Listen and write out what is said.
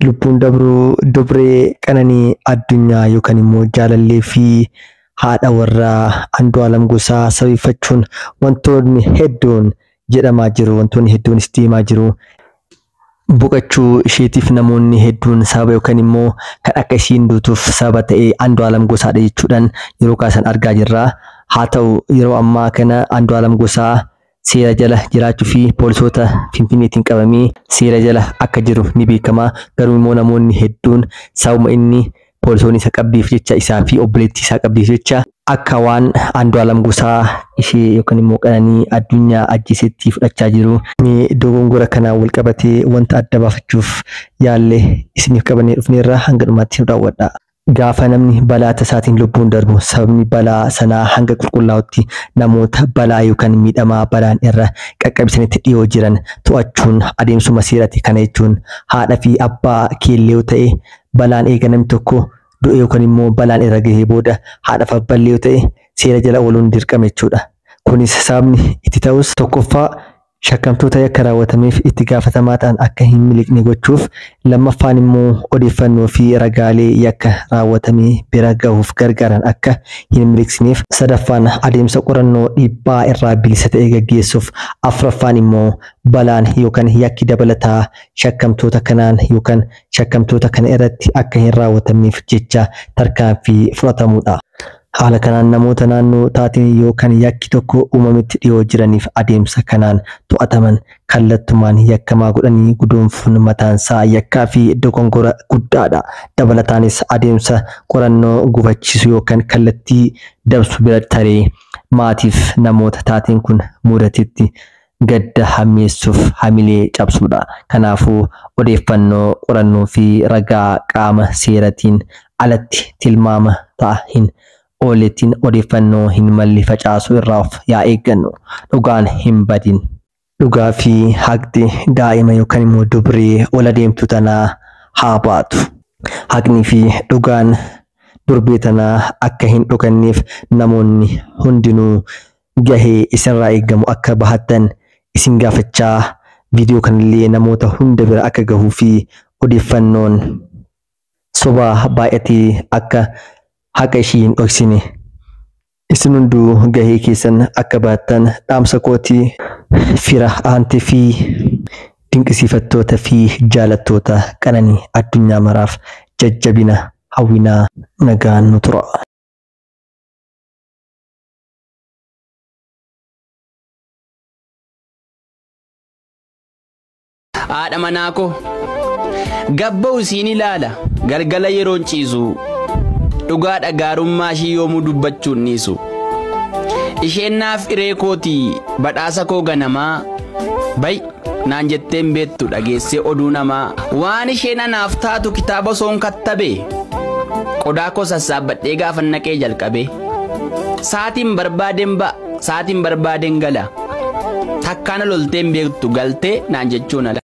Lubbuun dabruu dubree Qananii Addunyaa yookaan immoo jaalallee fi haadha warraa Andu'aalam Gosaa sababeeffachuun wantoonni hedduun jedhamaa jiru. Wantoonni hedduunis deemaa jiru. Boqochuu isheetiif namoonni hedduun sababa yookaan immoo kan akka ishiin duutuuf sababa ta'e Andu'aalam Gosaadha jechuudhaan yeroo kaasan argaa jirra. Haa ta'u yeroo ammaa kana Andu'aalam Gosaa seera jala jiraachuu fi poolisoota Finfinneetiin qabamee seera jala akka jiru ni beekama. Garuu immoo namoonni hedduun sababuma inni poolisoonni isa qabdeef jecha isaa fi obboleettii isaa qabdeef jecha akka waan Andu'aalam Gosaa ishee yookaan immoo Qananii Addunyaa ajjeesetti fudhachaa jiru. Mee dogongora kanaan wal qabatee wanta adda baafachuuf yaalle isiniif qabannee dhufneerra hanga dhumaatti nu daawwadha. Gaafa namni balaa tasaatiin lubbuun darbu sababni balaa sanaa hanga qulqullaa'utti namoota balaa yookaan miidhamaa balaan irra qaqqabsanitti dhiyoo jiran to'achuun adeemsuma seeraati. Kana jechuun haadha fi abbaa keellee yoo ta'e balaan eega namni tokko du'e yookaan immoo balaan irra gahee booda haadha fi abbaallee yoo ta'e seera jala ooluun dirqama jechuudha. Kunis sababni itti ta'us tokkoffaa shakkamtoota yakka raawwatameef itti gaafatamaa ta'an akka hin miliqne gochuuf, lammaffaan immoo odeeffannoo fi ragaalee yakka raawwatamee bira gahuuf gargaaran akka hin miliqsineef, sadaffaan adeemsa qorannoo dhiibbaa irraa bilisa ta'e gaggeessuuf, afuraffaan immoo balaan yookaan yakki dabalataa shakkamtoota kanaan yookaan shakkamtoota kana irratti akka hin raawwatamneef jecha tarkaanfii fudhatamudha. Haala kanaan namoota naannoo taateen yookaan yakki tokko uumametti dhiyoo jiraniif adeemsa kanaan to'ataman kallattumaan yakkamaa godhanii guduunfuun mataansaa yakkaa fi dogongora guddaadha. Dabalataanis adeemsa qorannoo gufachiisu yookaan kallattii dabsu bira taree maatiif namoota taateen kun mudatetti gadda hammeessuuf hamilee cabsuudha. Kanaafuu odeeffannoo qorannoo fi ragaa qaama seeratiin alatti tilmaama ta'a hin ooletiin odeeffannoo hin malle facaasuu irraa of yaa eeggannu. Dhugaan hin badin. Dhugaa fi haqni daa'ima yookaan immoo dubree ol adeemtu tanaa haa baatu. Haqni fi dhugaan durbee tanaa akka hin dhokanneef namoonni hundinuu gahee isinirraa eeggamu akka bahattan isin gaafachaa viidiyoo kanallee namoota hunda bira akka gahuu fi odeeffannoon sobaa baay'atee akka haqa ishii hin dhoksine isin hunduu gahee keessan akka baattan dhaamsa kootii fira aantee fi dinqisiifattoota fi jaalattoota Qananii Addunyaa maraaf jajjabina hawwinaa nagaan nu tura. Haadha manaa koo gabba'u siin ilaala galgala yeroon ciisu dhugaadha gaarummaa ishii yoomuu dubbachuun dhiisu. Isheen naaf hiree kootii badhaasa koo ganamaa bay naan jetteen beektu dhageessee oduu namaa waan isheen anaaf taatu kitaaba osoon kattabe qodaa koo sassaabbadhee gaafa naqee jalqabe saatiin barbaadeen ba'a saatiin barbaadeen gala takkaana lolteen beektu galtee naan jechuun ala.